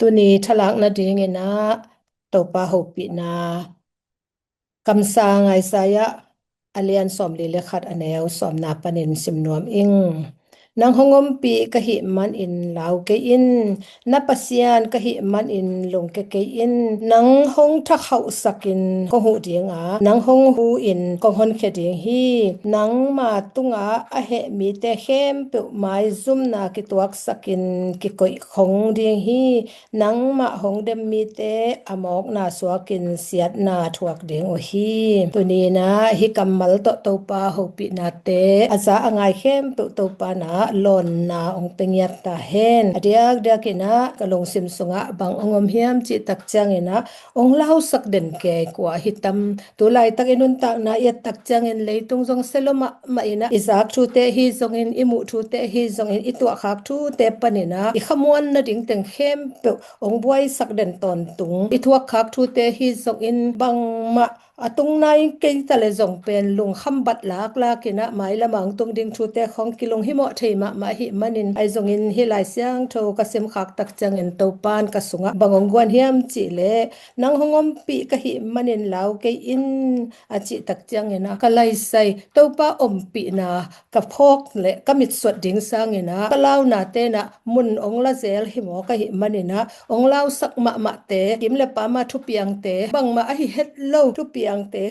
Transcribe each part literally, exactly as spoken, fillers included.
Tuni thalak nadingin ah Topa hopihna kamsang Isaiah a lian sawmli le khat a neu sawmna panin simnuam ing. Nang hong ompih ka hih manin lau kei in, na Pasian ka hih manin lungke kei in. Nang hong thakhauhsakin kong huh ding a, nang hong hu-in kong honkhia ding hi. Nangma tungah a heh mite khempeuh maizumna kituaksakin kikoihkhong ding hi. Nangmah hong dem mite a mawkna suakin siatna thuak ding uh hi. Tuni-in ah hih kammal tawh Topa hopihnate a za a ngai khempeuh Topa in ah lawnna hong pia ngiat ta hen. A diakdiakin ah ka lungsim sungah bang hong om hiam cih tak ciangin ah hong lausak den kei kua hi tam. Tu laitak i nuntakna i et tak ciangin leitung zong se lo mahmah in ah i zak thute hi zongin, i muh thute hi zongin, i tuahkhak thute panin ah i khamuan nading teng khempeuh hong buaisak den tawntung. I thuakkhak thute hi zongin bangmah a tung nai kei ta le zong pen lungkham bat laklak in ah mailam ah hong tung ding thute khawng kilunghimawh thei mahmah ahih manin, ahi zongin hih Lai Siangtho ka simkhak tak ciangin Topa in ka sungah bang hong guan hiam cih leh, nang hong ompih ka hih manin lau kei in, a cih tak ciangin ah ka laisai Topa ompihna ka phawk le ka mitsuat ding sangin ah ka launate in ah mun hong la zel hi maw ka hih manin ah hong lausak mahmahte, kim le pama thupiangte, bangmah ahi het lo thupiangte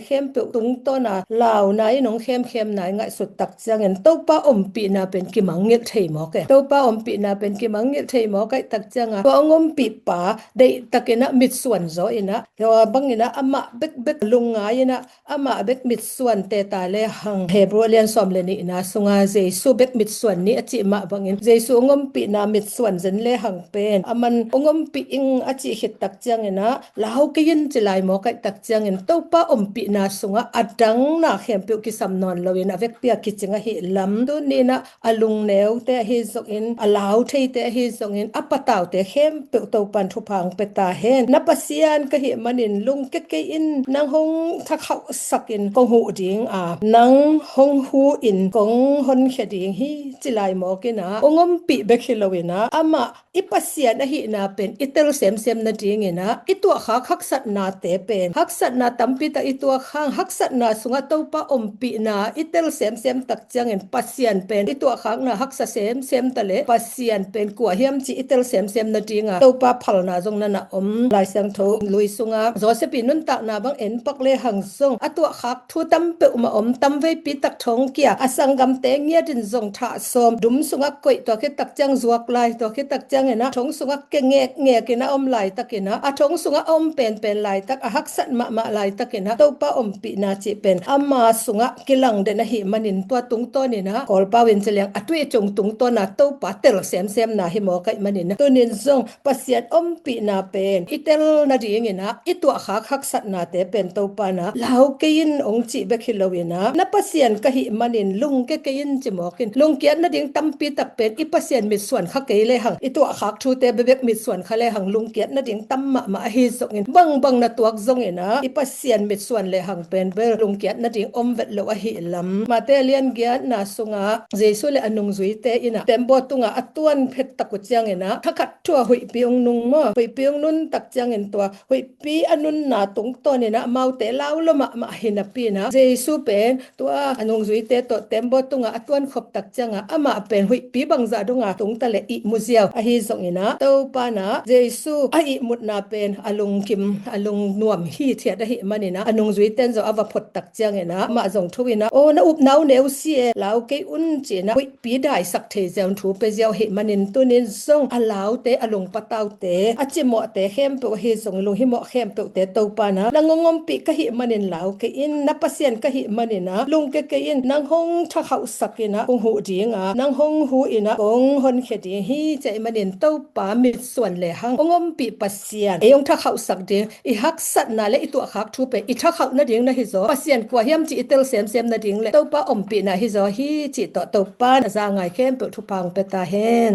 khempeuh tungtawn a launa in hong khemkhem nai ngaihsut tak ciangin Topa ompihna pen kimangngilh thei mawk e. Topa ompihna pen kimangngilh thei mawk ahih tak ciangin tua hong ompihpa deihtakin ah mitsuan zaw in ah, tua bangin ah amah bekbek lungngai in ah amah bek mitsuan teta le hang. Hebru a lian sawm le nihna sunga Jesu bek mitsuan ni a cih mah bangin Jesu hong ompihna mitsuan zen le hang pen aman hong ompih ing a cih khit tak ciangin ah lau kei in ci lai mawk ahih tak ciangin Topa ompihna sungah a dangna khempeuh kisam nawn loin a vekpi a kicing ahih lam tuni-in ah a lungneute ahi zongin, a lau theite ahi zongin, a pataute khempeuh Topa in thupha hong pia ta hen. Na Pasian ka hih manin lungke kei in, nang hong thakhauhsakin kong huh ding a, nang hong hu-in kong honkhia ding hi ci lai mawk in ah hong ompih bek hi loin ah amah i Pasian ahihna pen i tel semsem nadingin ah i tuahkhak haksatnate pen, haksatna tampi tak i tuakhak, haksatna sungah Topa ompihna i tel semsem tak ciangin Pasian pen i tuahkhakna haksa semsem ta le Pasian pen kua hiam cih i tel semsem nading a Topa phalna zong na na om. Lai Siangtho lui sunga Joseph i nuntakna bang en pak le hang zong a tuahkhak thu tam peuhmah om, tamveipi tak thong kia, a sanggamte ngiatin zong thah sawm, dum sungah koih, tua khit tak ciang zuak lai, tua khit tak ciangin ah thong sungah ke ngekngekin a om laitakin ah, a thong sungah a om penpen laitak, a haksat mahmah laitakin ah Topa ompihna cih pen ama sungah kilang den ahih manin tua tungtawnin ah Kawlpau in ci leng a tui cung tungtawn a Topa tel semsemna hi mawk ahih manin ah tunin zong Pasian ompihna pen i tel nadingin ah i tuahkhak haksatnate pen Topa in ah lau kei in hong cih bek hi loin ah na Pasian ka hih manin lungke kei in ci mawk in. Lungkiat nading tampi tak pen i Pasian mitsuan kha kei le hang, i tuahkhak thute bebek mitsuan kha le hang lungkiat nading tam mahmah ahi zongin, bangbang na tuak zongin ah i Pasian mitsuan le hang pen bel lungkiat nading om vet lo ahih lam. Mate a lian giatna sungah Jesu le a nungzuite in ah tembaw tungah a tuan phet tak uh ciangin ah thakhat thu a huihpi hong nung maw, huihpi hong nun tak ciangin tua huihpi a nunna tungtawnin ah amaute lau lo mahmah hi napi-in ah Jesu pen tua a nungzuite tawh tembaw tungah a tuan khop tak ciangah amah pen huihpi bangzah dongah tung ta le ihmu ziau ahi zongin ah Topa in ah Jesu a ihmutna pen a lungkim, a lungnuam hithiat ahih manin ah a nungzuite in zong a va phot tak ciangin ah amah zong thu-in ah, aw, na upna uh neu si e, lau kei un ci-in ah huihpi daisak thei ziau, thu pia ziau ahih manin tunin zong a laute, a lungpataute, a cimawhte khempeuh ahi zong lunghimawh khempeuhte Topa in ah nang hong ompih ka hih manin lau kei in, na Pasian ka hih manin ah lungke kei in, nang hong thakhauhsakin ah kong huh ding a, nang hong hu-in ah kong honkhia ding hi ci ahih manin Topa mitsuan le hang hong ompih Pasian ei hong thakhauhsak ding, i haksatna le i tuahkhak thu pen i thakhauh nading na hizaw, Pasian kua hiam cih i tel semsem nading le Topa ompihna hizaw hi cih tawh Topa in a za ngai khempeuh thupha hong pia ta hen.